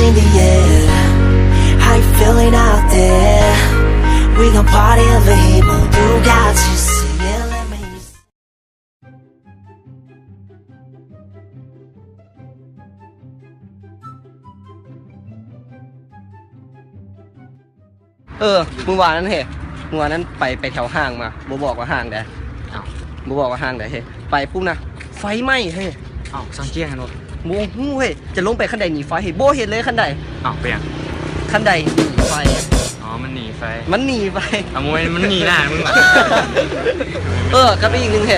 in the air. How you feeling out there? We gon' party over here 모두 같이. See it, let me. ເອີ ມື້ວານນັ້ນເຮ ມື້ວານນັ້ນໄປ ໄປແຖວຫ້າງມາ ບໍ່ບອກວ່າຫ້າງໃດ. ອ້າວ ບໍ່ບອກວ່າຫ້າງໃດເຮ ໄປປຸບນະ ໄຟໄໝ້ເຮ. ອ້າວ ສັງກຽງຫັ້ນບໍ່? ບໍ່ຮູ້ເຮ ຈະລົງໄປຄັນໄດໜີໄຟເຮ ບໍ່ເຫັນເລີຍຄັນໄດ. ອ້າວ ເປັນຫຍັງ? ຄັນໄດໜີໄຟ. ອໍ ມັນໜີໄຟ ມັນໜີໄຟ. ອ້າວ ບໍ່ແມ່ນມັນໜີໜ້າມຶງຫວາ? ເອີ ກັບອີກໜຶ່ງເຮ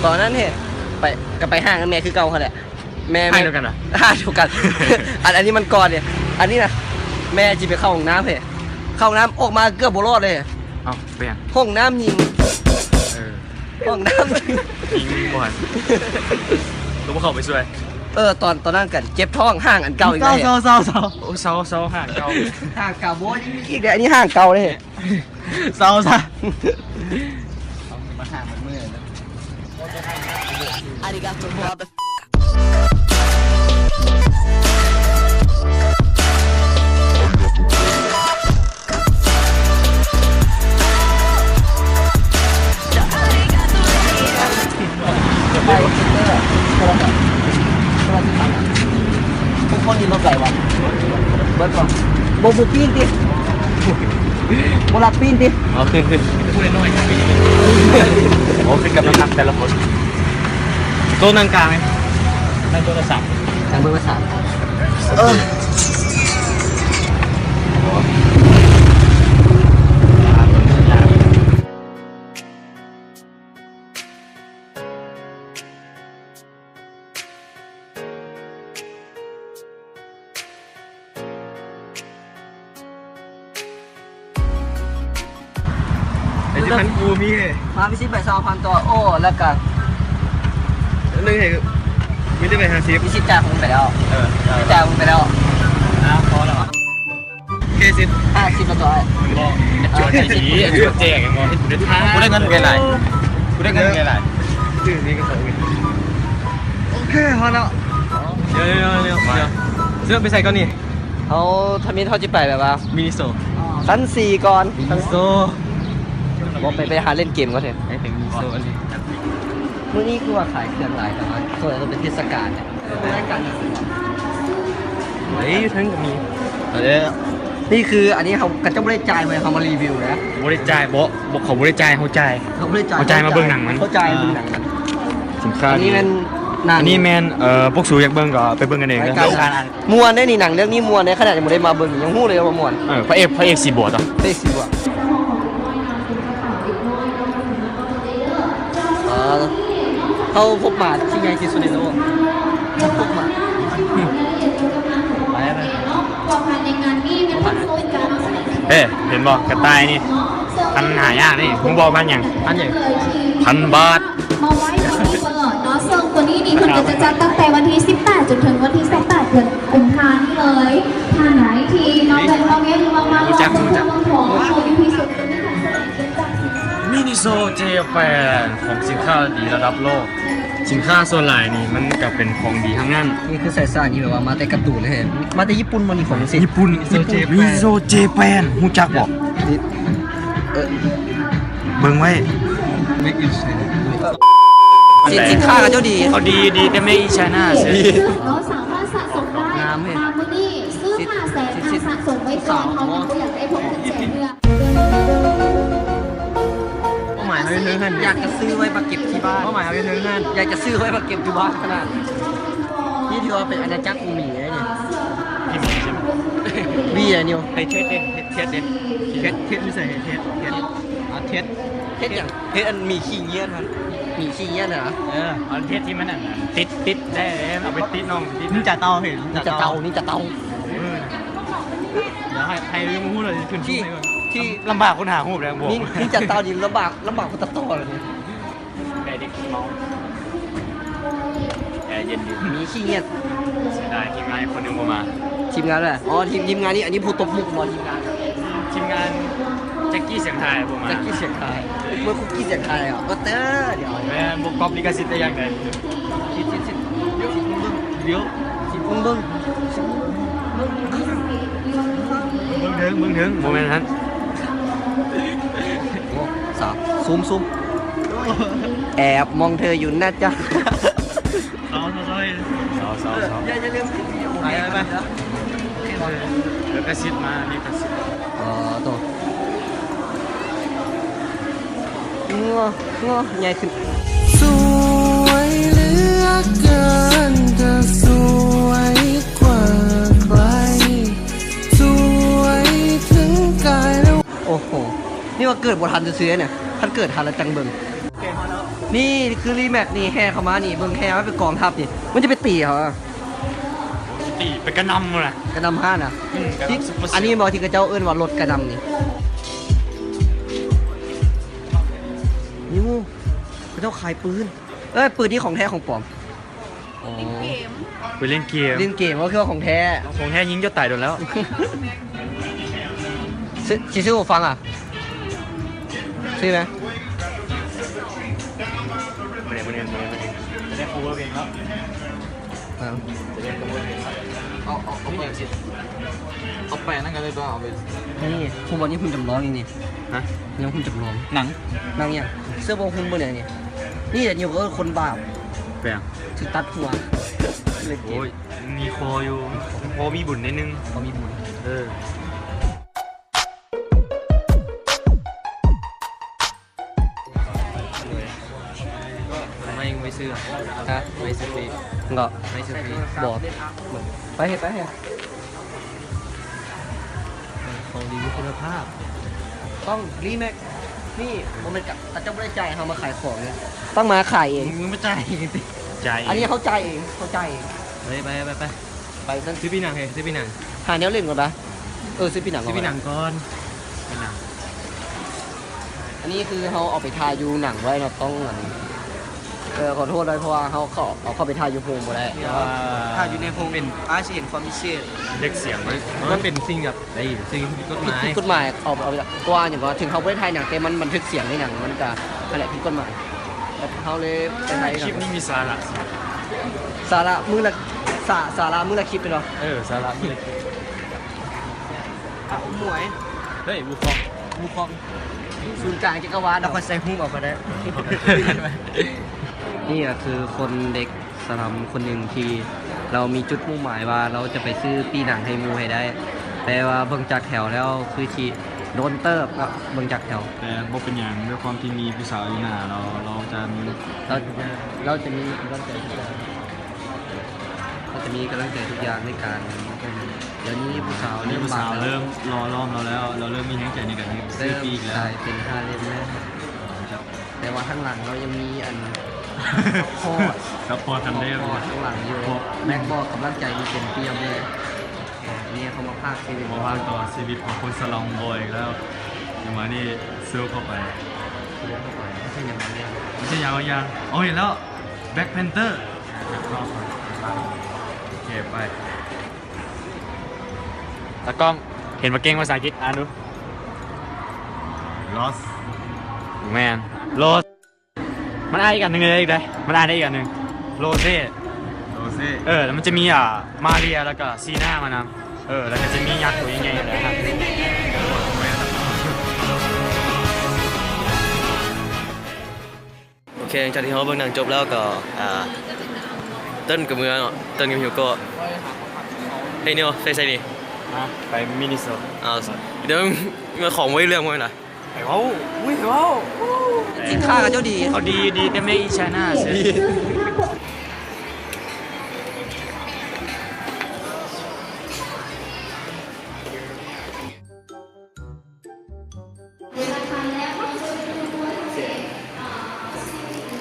ຕອນນັ້ນເຮ ໄປ ກໍໄປຫ້າງກັບແມ່ຄືເກົ່າຫັ້ນແຫຼະ. ແມ່ ແມ່ ຫ້າງດຽວກັນຫວາ? ຫ້າງດຽວກັນ. ອັນ ອັນນີ້ມັນກ່ອນເດ ອັນນີ້ນະ ແມ່ຊິໄປເຂົ້າຫ້ອງນ້ຳເຮ ເຂົ້າຫ້ອງນ້ຳອອກມາເກືອບບໍ່ລອດເລີຍ. ເອົ້າ ເປັນຫຍັງ? ຫ້ອງນ້ຳຍິງ. ເອີ ຫ້ອງນ້ຳຍິງ ຍິງບໍ່ຫັ້ນ ກໍບໍ່ເຂົ້າໄປຊ່ວຍ. ເອີ ຕອນ ຕອນນັ້ນກັນເຈັບທ້ອງ ຫ້າງອັນເກົ່າອີກແລ້ວ. ເຊົາ ເຊົາ ເຊົາ ເຊົາ ໂອ້ ເຊົາ ເຊົາ ຫ້າງເກົ່າ ຫ້າງເກົ່າ. ໂອ້ຍ ຍິງອີກເດ້ ອັນນີ້ຫ້າງເກົ່າເດ້. ເຊົາຊະ ມາຫາມັນເມື່ອຍແລ້ວ. ທຸກຄົນຂີ່ລົດໃສວະ? ເບິດບໍ່? ບໍ່ ບໍ່ປີ້ນຕິ? ບໍ່ລັກປີ້ນຕິ? ເອົາ ຂຶ້ນ ຂຶ້ນ. ໂອ້ ຂຶ້ນກັບນ້ຳໜັກແຕ່ລະຄົນ. ໂຕະນັ່ງກາງເລີຍ ນັ່ງໂຕະລະສາມ ນັ່ງໂຕະລະສາມ. ເອີ. ໄອ້ທີ່ພັນກູມີເດ ມາພິຊິດໃບຊາວພັນຕົວ ໂອ້ ແລ້ວກະໜຶ່ງໃຫ້ມີແຕ່ໃບຫ້າສິບ ພິຊິດຈ່າຍຂອງໄປແລ້ວ. ເອີ ຈ່າຍຂອງໄປແລ້ວ. ອ່າ ພໍແລ້ວ. ເຄສິບ ຫ້າສິບແລ້ວຕົວ ບໍ່ ຈວດດີ ຈວດແຈກແມ່ນບໍ່? ເຮັດບຸນໄດ້ທ່າ ກູໄດ້ເງິນແກ່ຫຼາຍ ກູໄດ້ເງິນແກ່ຫຼາຍ. ຊື່ນີ້ກໍສອງ ໂອເຄ ພໍແລ້ວ. ດຽວ ດຽວ ດຽວ ດຽວ ເສື້ອໄປໃສ່ກ່ອນນີ້. ເຮົາ ທຳອິດເຮົາຊິໄປແບບວ່າ ມິນິໂຊ ຊັ້ນສີ່ກ່ອນ ມິນິໂຊ. ບໍ່ ໄປ ໄປຫາຫຼິ້ນເກມກ່ອນເຖາະ ໄປ ໄປມິນິໂຊອັນນີ້. ມື້ນີ້ຄືວ່າຂາຍເຄື່ອງຫຼາຍແທ້ວະ ສົງໄສເປັນເທດສະການ. ເອີຍ ຢູ່ເທິງກໍມີ. ເອີ ນີ້ຄື ອັນນີ້ເຮົາ ເຂົາເຈົ້າບໍ່ໄດ້ຈ່າຍເວີຍ ເຮົາມາຣີວິວນະ. ບໍ່ໄດ້ຈ່າຍ ບໍ່ ບໍ່ ເຂົາບໍ່ໄດ້ຈ່າຍ ເຮົາຈ່າຍ ເຮົາບໍ່ໄດ້ຈ່າຍ ເຮົາຈ່າຍມາເບິ່ງໜັງມັນ ເຮົາຈ່າຍມາເບິ່ງໜັງມັນ. ສິນຄ້າ ອັນນີ້ແມ່ນ ນີ້ແມ່ນ ເອີ ພວກສູຢາກເບິ່ງກໍໄປເບິ່ງກັນເອງເດີ. ມ່ວນເດ້ນີ້ ໜັງເລື່ອງນີ້ມ່ວນເດ້ ຂະໜາດຍັງບໍ່ໄດ້ມາເບິ່ງຍັງຮູ້ເລີຍວ່າມ່ວນ. ເອີ ພະເອກ ພະເອກສີບົວເນາະ ພະເອກສີບົວ. ເອີ ເຮົາພົບໝາທີ່ໃຫຍ່ທີ່ສຸດໃນໂລກ ພົບໝາ. ເອີ ເຫັນບໍ່ ກະຕ່າຍນີ້ ພັນຫາຍາກນີ້ ຮູ້ບໍ່ ພັນຫຍັງ? ພັນຫຍັງ? ພັນບາດ. ມາໄວ້ທີ່ນີ້ເລີຍເນາະ ເຊິ່ງຕົວນີ້ນີ້ເພິ່ນກໍຈະຈັດຕັ້ງແຕ່ວັນທີສິບແປດຈົນເຖິງວັນທີຊາວແປດ ເດືອນກຸມພານີ້ເລີຍ. ທ່ານໃດທີ່ມາແວ່ນມາແວ່ນ ຫຼືວ່າມາເລາະຊົມເມືອງຂອງເຮົາຢູ່ທີ່ສູນ ມີການສະແດງຂຽນຈາກສິນຄ້າ ມິນິໂຊ ເຈແປນ ຂອງສິນຄ້າດີລະດັບໂລກ. ສິນຄ້າສ່ວນຫຼາຍນີ້ມັນກະເປັນຂອງດີທັງນັ້ນ. ນີ້ຄືໃສ່ສາຍນີ້ແບບວ່າມາແຕ່ກາຕູນເລີຍ ມາແຕ່ຍີ່ປຸ່ນບໍ່ນີ້ ຂອງຈັ່ງຊີ້. ຍີ່ປຸ່ນ ມິນິໂຊ ເຈແປນ ຮູ້ຈັກບໍ່? ເອີ ເບິ່ງໄວ້ Made in China. ສິນ ສິນຄ້າເຂົາເຈົ້າດີ ເຂົາດີ ດີແຕ່ Made in China ເນາະ ສາມາດສະສົມໄດ້ຕາມມື້ນີ້ ຊື້ຫ້າແສນ ອ່າ ສະສົມໄວ້ກ່ອນ ເຮົາຍັງບໍ່ຢາກໄດ້ພວກເງິນແສນເທື່ອ. ເປົ້າໝາຍເຮົາຢູ່ເທິງຫັ້ນ ຢາກຈະຊື້ໄວ້ມາເກັບທີ່ບ້ານ. ເປົ້າໝາຍເຮົາຢູ່ເທິງຫັ້ນ ຢາກຈະຊື້ໄວ້ມາເກັບຢູ່ບ້ານຂະໜາດ. ນີ້ຖືວ່າເປັນອານາຈັກຂອງໝີເດ້ນີ້. ໝີໃດນິວ? ໃຫ້ເທດເດ້ ເທດເດ້ ເທດ ເທດຢູ່ໃສ? ເທດ ເທດ ເທດ ເທດຫຍັງ? ເທດອັນໝີຂີ້ເຫຍື້ອນຫັ້ນ ໝີຂີ້ເຫຍື້ອນຫັ້ນຫວາ? ເອີ ເອົາເທດທີ່ມັນອັນ ຕິດ ຕິດໄດ້ເດ້ ເອົາໄປຕິດນ້ອງ ຕິດ ນິນຈາເຕົ່າເຫັນ ນິນຈາເຕົ່າ ນິນຈາເຕົ່າ. ເອີ ດຽວໃຫ້ ໃຫ້ຮູ້ເລີຍ ຂຶ້ນທີ່ ທີ່ ລຳບາກຄົນຫາຮູບແລ້ວ ບອກ ນີ້ ນີ້ຈະຕາວນີ້ລຳບາກ ລຳບາກຄົນຕັດຕໍ່ແລ້ວນີ້. ແບດິກເມົາ ແອເຢັນດີ ມີຂີ້ຫງຽດ ເສຍດາຍທີມງານອີກຄົນໜຶ່ງບໍ່ມາ. ທີມງານແຫຼະ ອໍ ທີມ ທີມງານນີ້ ອັນນີ້ຜູ້ຕົບມຸກບໍ່? ທີມງານ ທີມງານແຈັກກີ້ສຽງໄທບໍ່ມາ. ແຈັກກີ້ສຽງໄທ ເມື່ອຄຸກກີ້ສຽງໄທອະ ກໍເຕີດຽວ ແມ່ນບໍ່ກັອບລິຂະສິດແຕ່ຢ່າງໃດ. ຊິ ຊິ ຊິ ຊິເບິ່ງ ດຽວ ຊິເບິ່ງ ຊິເບິ່ງ. ເບິ່ງເຖິງ ເບິ່ງເຖິງ ບໍ່ແມ່ນຫັ້ນ. ໂອ້ ສາວ ຊູມ ຊູມ ແອບມອງເທີຢູ່ນະຈ໊ະ. ສາວ ສາວ ສາວ ສາວ ສາວ ຢ່າ ຢ່າລືມ ໄປ ໄປ ໄປ ເອີ ລິຂະສິດມາ ລິຂະສິດ. ອໍ ໂຕ ງໍ ງໍໃຫຍ່ຂຶ້ນ. ສວຍເຫຼືອເກີນ ເທາສວຍກວ່າໃຄ ສວຍເຖິງກາຍແລ້ວ. ໂອ້ໂຫ ນີ້ວ່າເກີດບໍ່ທັນຊື່ໆ ເດ້ນີ້ ຄັນເກີດທັນແລ້ວຈັ່ງເບິ່ງ. ນີ້ຄືຣີແມັກນີ້ ແຫ່ເຂົ້າມານີ້ ເບິ່ງແຫ່ມາເປັນກອງທັບນີ້ ມັນຈະໄປຕີເຂົາອະ ຕີໄປກະໜ່ຳພຸ້ນນະ ກະໜ່ຳຮ້ານນະ. ອືມ ກະໜ່ຳຊຸບເປີເຊວ. ອັນນີ້ບໍ່ ທີ່ເຂົາເຈົ້າເອີ້ນວ່າລົດກະໜ່ຳນີ້. ນີ້ ເຂົາເຈົ້າຂາຍປືນ. ເອີຍ ປືນນີ້ຂອງແທ້ຂອງປອມ? ອໍ ໄປຫຼິ້ນເກມ ຫຼິ້ນເກມກໍຄືວ່າຂອງແທ້ ຂອງແທ້ຍິງຈົນຕາຍໂດນແລ້ວ. ຊື້ ຊິຊື້ຫູຟັງອະ ຊື້ໄໝ? ບໍ່ໄດ້ ບໍ່ໄດ້ ບໍ່ໄດ້ ບໍ່ໄດ້ cover ເພງແລ້ວ. ເອົາ ເອົາ ເອົາ ເອົາແປນັ້ນກໍໄດ້ຕົວ ເອົາໄປ. ນີ້ ຮູ້ບໍ່ ນີ້ຫຸ່ນຈຳລອງນີ້ ນີ້ ຮະ? ຍັງຫຸ່ນຈຳລອງ ໜັງ ໜັງຫຍັງ? ເຊື່ອບໍ່ ຫຸ່ນບໍ່ແນ່ນີ້. ນີ້ແຫຼະ ນີ້ກໍຄົນບາບ ເປັນຫຍັງ? ຖືກຕັດຫົວ. ໂອ້ຍ ມີຄໍຢູ່ ພໍມີບຸນໜ້ອຍໜຶ່ງ ພໍມີບຸນ ເອີ. ໄປ ໄປຊື້ ຮະ? ໄປຊື້ຟຣີ ເນາະ ໄປຊື້ຟຣີ ບໍ່ ໄປເຮັດ ໄປເຮັດ ຂອງດີມີຄຸນນະພາບ ຕ້ອງຣີແມັກ. ນີ້ບໍ່ແມ່ນກະ ເຂົາເຈົ້າບໍ່ໄດ້ຈ່າຍເຮົາມາຂາຍຂອງເດ້ ຕ້ອງມາຂາຍເອງ. ມຶງມາຈ່າຍເອງຕິ ຈ່າຍເອງ. ອັນນີ້ເຮົາຈ່າຍເອງ ເຮົາຈ່າຍເອງ. ໄປ ໄປ ໄປ ໄປ ໄປ ຊື້ປີ້ໜັງເຮີ້ ຊື້ປີ້ໜັງ ຫາແນວຫຼິ້ນກ່ອນປະ. ເອີ ຊື້ປີ້ໜັງ ຊື້ປີ້ໜັງກ່ອນ ປີ້ໜັງ. ອັນນີ້ຄືເຮົາເອົາໄປຖ່າຍຢູ່ໜັງໄວ້ເນາະ ຕ້ອງອັນ ເອີ ຂໍໂທດໄດ້ ເພາະວ່າເຮົາເຂົ້າ ເອົາເຂົ້າໄປຖ່າຍຢູ່ໂຮງບໍ່ໄດ້ ເພາະວ່າຖ້າຢູ່ໃນໂຮງ ເປັນ ອາດຊິເຫັນຄວາມພິເສດ ເດັກສຽງໄວ້ ມັນເປັນສິ່ງແບບ ໄດ້ ສິ່ງຜິດກົດໝາຍ ຜິດ ຜິດກົດໝາຍ ເອົາ ເອົາໄປ ເພາະວ່າຫຍັງກໍ ເຖິງເຮົາບໍ່ໄດ້ຖ່າຍໜັງ ແຕ່ມັນບັນທຶກສຽງໃນໜັງ ມັນກະ ຫັ້ນແຫຼະ ຜິດກົດໝາຍ. ແຕ່ເຮົາເລີຍໄປຖ່າຍ ຄລິບນີ້ມີສາລະ ສາລະມື້ລະ ສາ ສາລະມື້ລະຄລິບເນາະ ເອີ ສາລະມື້ລະຄລິບ. ອ່ະ ໝວຍ ເຮີ້ຍ ວູຄອງ ວູຄອງ ສູນກາງຈັກກະວານ ເຮົາຄ່ອຍໃສ່ຮູບເອົາກໍໄດ້. ນີ້ກໍຄືຄົນເດັກສະດຳຄົນໜຶ່ງທີ່ລາວມີຈຸດມຸ່ງໝາຍວ່າລາວຈະໄປຊື້ປີ້ໜັງໃຫ້ໝູ່ໃຫ້ໄດ້ ແຕ່ວ່າເບິ່ງຈາກແຖວແລ້ວຄືຊິດົນເຕີບເນາະ ເບິ່ງຈາກແຖວ. ແຕ່ບໍ່ເປັນຫຍັງ ດ້ວຍຄວາມທີ່ມີຜູ້ສາວຢູ່ໜ້າເນາະ ລາວຈະມີ ລາວ ລາວຈະມີກຳລັງໃຈທຸກຢ່າງ ລາວຈະມີກຳລັງໃຈທຸກຢ່າງໃນການ ດຽວນີ້ຜູ້ສາວ ດຽວນີ້ຜູ້ສາວເລີ່ມຫຼໍ່ຫຼອມລາວແລ້ວ ລາວເລີ່ມມີແຮງໃຈໃນການເຮັດ ເລີ່ມກາຍເປັນຫ້າເຫຼັ້ມແລ້ວ ແຕ່ວ່າທາງຫຼັງລາວຍັງມີອັນ ຊັບພອດ ຊັບພອດທາງເດີມ ທາງຫຼັງຢູ່ ແມັກບອກກຳລັງໃຈຢູ່ເຕັມປ່ຽມເລີຍ. ນີ້ເຂົາມາພາກຊີວິດ ມາພາກຕໍ່ຊີວິດຂອງຄົນສະຫຼອງບອຍອີກແລ້ວ ຈັງຫວະນີ້ເຊີບເຂົ້າໄປ ເຊີບເຂົ້າໄປ ມັນຄືຫຍັງບາງຢ່າງ ມັນຄືຫຍັງບາງຢ່າງ. ໂອ້ ເຫັນແລ້ວ Black Panther ໂອເຄ ໄປ. ຕາກ້ອງ ເຫັນປາເກັ່ງພາສາອັງກິດ ອ່ານດູ. Lost ແມ່ນ Lost. ມັນອ່ານອີກອັນໜຶ່ງໄດ້ອີກເດ້ ມັນອ່ານໄດ້ອີກອັນໜຶ່ງ Rose Rose. ເອີ ແລ້ວມັນຈະມີ ອ່າ Maria ແລ້ວກໍ Xena ມານຳ ເອີ ແລ້ວກໍຈະມີຍັກໂຕໃຫຍ່ໆ ນະ. ໂອເຄ ຫຼັງຈາກທີ່ເຮົາເບິ່ງໜັງຈົບແລ້ວກໍ ອ່າ ເຕີນກໍເມືອເນາະ ເຕີນກັບຮິໂກ້. ເຮີ້ຍ ນິວ ໄປໃສນີ້? ຮະ? ໄປມິນນິໂຊຕາ. ອ້າວ ດຽວ ຂອງບໍ່ໄດ້ເລື່ອງບໍ່ແມ່ນລະ? ໃຜເວົ້າ? ອຸ້ຍ ໃຜເວົ້າ? ສິນຄ້າເຂົາເຈົ້າດີ ເຂົາດີ ດີແຕ່ Made in China ຊື່.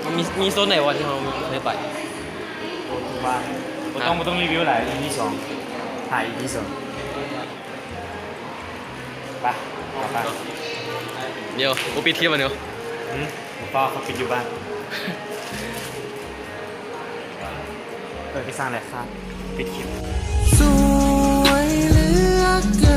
ມັນມີ ມີໂຊນໃດບໍ່ທີ່ເຮົາເຄີຍໄປ? ວ່າ ບໍ່ຕ້ອງ ບໍ່ຕ້ອງຣີວິວຫຼາຍ ອີພີສອງ ຖ່າຍອີພີສອງ. ໄປ ໄປ ດຽວ ບໍ່ປິດຄລິບຫວາ ນິວ? ຫືມ? ບໍ່ ເຂົາປິດຢູ່ບ້ານ. ເປີດໄປສ້າງແຫຼະ ຂ້າປິດຄລິບ. ສວຍເຫຼືອເກີ